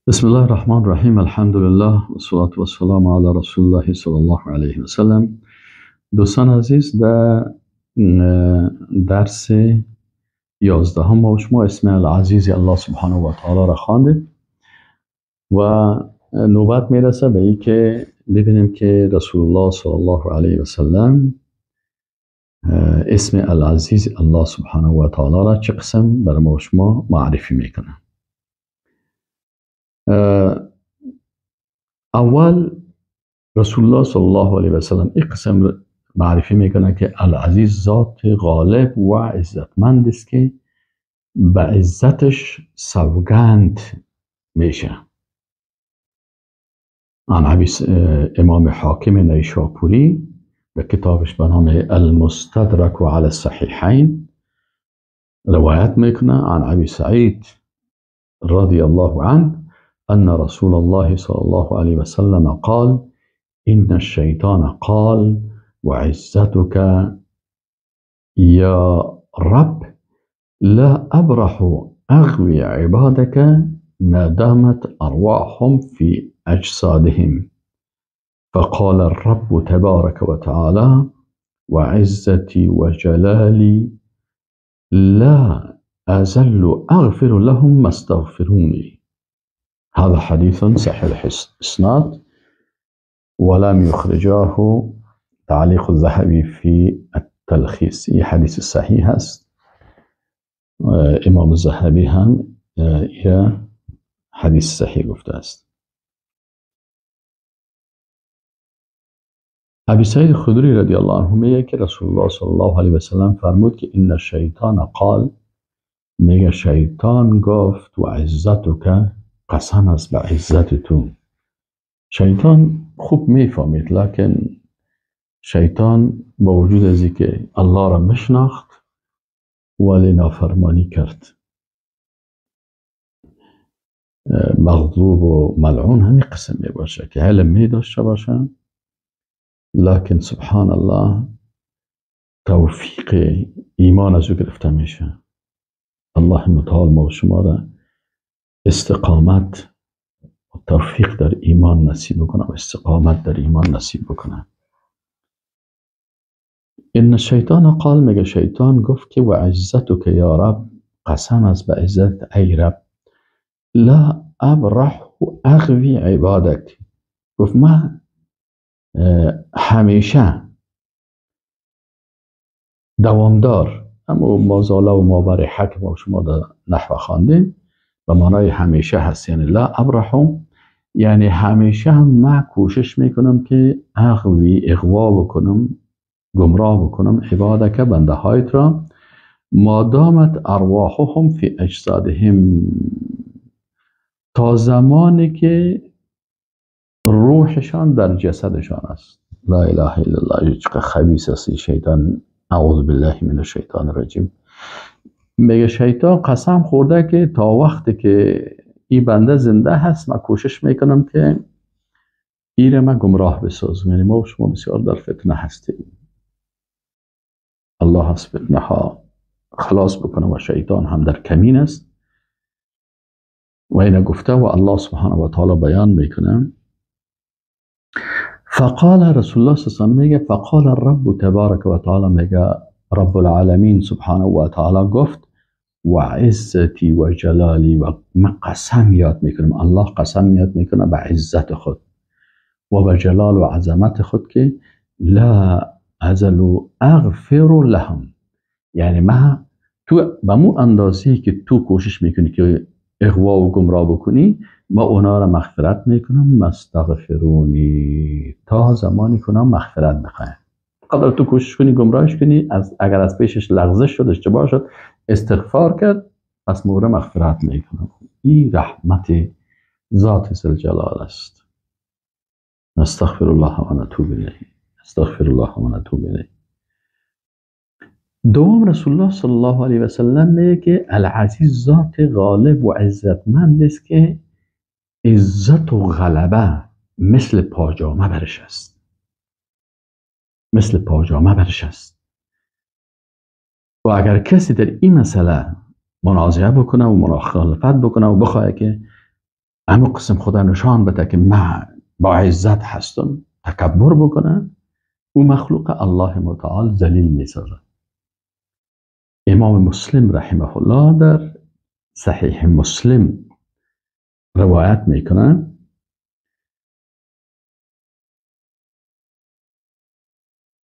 بسم الله الرحمن الرحیم. الحمد لله و صلات و سلام علی رسول الله صلی الله علیه و سلم. دوستان عزیز، در درس 11 ما شما اسم العزیز الله سبحانه و تعالی را خواندیم و نوبت میرسه به این که ببینیم که رسول الله صلی الله علیه و سلم اسم العزیز الله سبحانه و تعالی را چه قسم برای ما شما معرفی میکنه. اول رسول الله صلی الله علیه و سلم این قسم معرفی میکنه که العزیز ذات غالب و عزتمند است که به عزتش سوگند میشه. عن امام حاکم نیشاپوری در کتابش به نام المستدرک علی الصحیحین روایت میکنه عن ابی سعید رضی الله عنه أن رسول الله صلى الله عليه وسلم قال إن الشيطان قال وعزتك يا رب لا أبرح أغوي عبادك ما دامت أرواحهم في أجسادهم. فقال الرب تبارك وتعالى وعزتي وجلالي لا أزل أغفر لهم ما استغفروني. هذا حديث صحيح الإسناد ولم يخرجاه تعليق الذهبي في التلخيص. حديث صحيح است. امام الذهبي هم یا حدیث صحیح گفته است. ابی سعید خدری رضی الله عنه میگه که رسول الله صلی الله علیه و سلم فرمود که ان الشیطان قال، میگه شیطان گفت و عزتک، قسم است به عزت تو. شیطان خوب میفهمید، لکن شیطان با وجود از اینکه الله را میشناخت ولی نافرمانی کرد. مغضوب و ملعون همین قسم می باشه که علم می داشته باشه، لکن سبحان الله توفیق ایمان از او گرفته میشه. الله متعال ما و شما را استقامت و توفیق در ایمان نصیب بکنه و استقامت در ایمان نصیب بکنه. ان الشیطان قال، میگه شیطان گفت که و عزتک یا رب، قسم از به عزت ای رب، لا ابرح اغوی عبادک. گفت من همیشه دوامدار، اما مازاله و مابرحه که ما شما در نحو خواندیم به معنای همیشه هست، یعنی لا ابرح، یعنی همیشه هم من کوشش میکنم که اغوی، اغوا بکنم، گمراه بکنم عبادک، بنده هایت را، مادامت ارواحهم فی اجسادهم، تا زمانی که روحشان در جسدشان است. لا اله الا الله. چقدر خبیث است شیطان. اعوذ بالله من الشیطان الرجیم. میگه شیطان قسم خورده که تا وقتی که این بنده زنده هست من کوشش میکنم که ایره من گمراه بسازم. یعنی ما و شما بسیار در فتنه هستیم. الله از فتنه ها خلاص بکنه و شیطان هم در کمین است و اینه گفته و الله سبحانه و تعالی بیان میکنه. فقال رسول الله صلی الله علیه و سلم میگه فقال الرب تبارک و تعالی، میگه رب العالمین سبحانه و تعالی گفت و عزتی و جلالی، و من قسم یاد میکنم، الله قسم یاد میکنه به عزت خود و به جلال و عظمت خود که لا ازل اغفر لهم، یعنی من تو به مو اندازه‌ای که تو کوشش میکنی که اغوا و گمراه بکنی، ما اونا را مغفرت میکنم، مستغفرونی، تا زمانی که اونا مغفرت میخواین. قدر تو کوشش کنی گمراهش کنی، از اگر از پیشش لغزش شد، اشتباه شد، استغفار کرد، پس مورا مغفرت میکنم. این رحمت ذات ذوالجلال است. نستغفر الله و نتوب الیه، استغفر الله و نتوب الیه. دوم رسول الله صلی الله علیه و سلم میگه که العزیز ذات غالب و عزتمند است که عزت و غلبه مثل پاجامه برش است، مثل پاجامه برش است. و اگر کسی در این مسئله منازعه بکنه و مخالفت بکنه و بخواه که اما قسم خدا نشان بده که من با عزت هستم، تکبر بکنه، او مخلوق الله متعال ذلیل میسازه. امام مسلم رحمه الله در صحیح مسلم روایت میکنه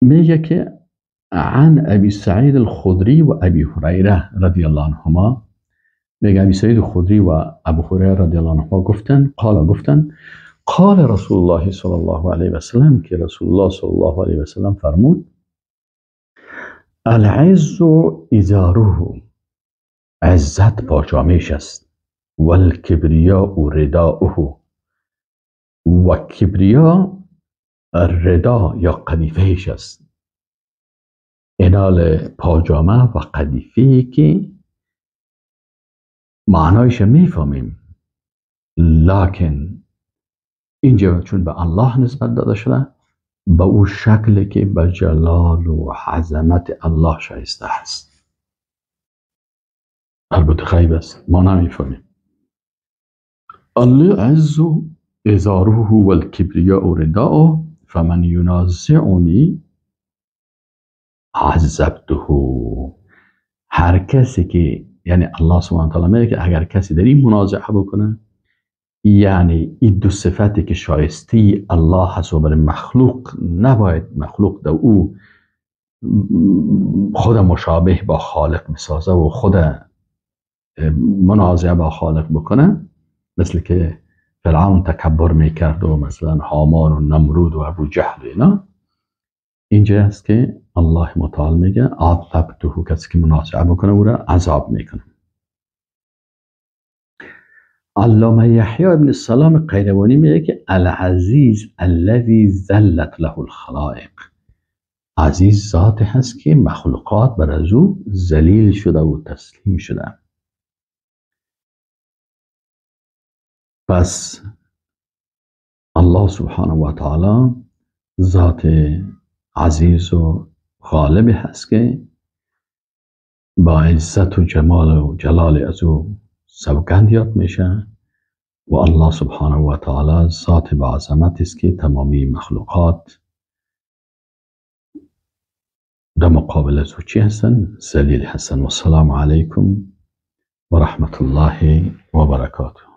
میگه که عن ابی سعید الخدری و ابی هریره رضی الله عنهما، میگه ابی سعید الخدری و ابو هریره رضی الله عنهما گفتن، قال گفتن قال رسول الله صلی الله علیه و سلم، که رسول الله صلی الله علیه و سلم فرمود العز ازاره، عزت پاجامش است، والکبریاء رداؤه، و کبریا ردا یا قدیفهش است. اینال پاجامه و قدیفه که معنایش میفهمیم، لکن اینجا چون به الله نسبت داده شده به او شکلی که به جلال و عظمت الله شایسته است. البته غیب است، ما نمیفهمیم. العز ازاره والکبریاء رداؤه فمن ینازعنی عذبته. هر کسی که، یعنی الله سبحانه و تعالی میگه که اگر کسی در این منازعه بکنه، یعنی این دو صفتی که شایسته الله هست و برای مخلوق نباید مخلوق در او خود مشابه با خالق بسازه و خود منازعه با خالق بکنه، مثل که فرعون تکبر میکرد و مثلا هامان و نمرود و ابو جهل اینا. اینجا هست که الله متعال میگه عذبته، کسی که منازعه بکنه او را عذاب میکنه. علامه یحیی ابن سلام قیروانی میگه که العزیز الذی ذلت له الخلائق، عزیز ذات هست که مخلوقات بر از او ذلیل شده و تسلیم شده. پس الله سبحانه و تعالی ذات عزیز و غالب هست که با عزت و جمال و جلال از او سوگند یاد میشه و الله سبحانه و تعالی ذات با عظمت است که تمامی مخلوقات در مقابل از او چی هستن؟ ذلیل هستن. و السلام علیکم و رحمت الله و برکاته.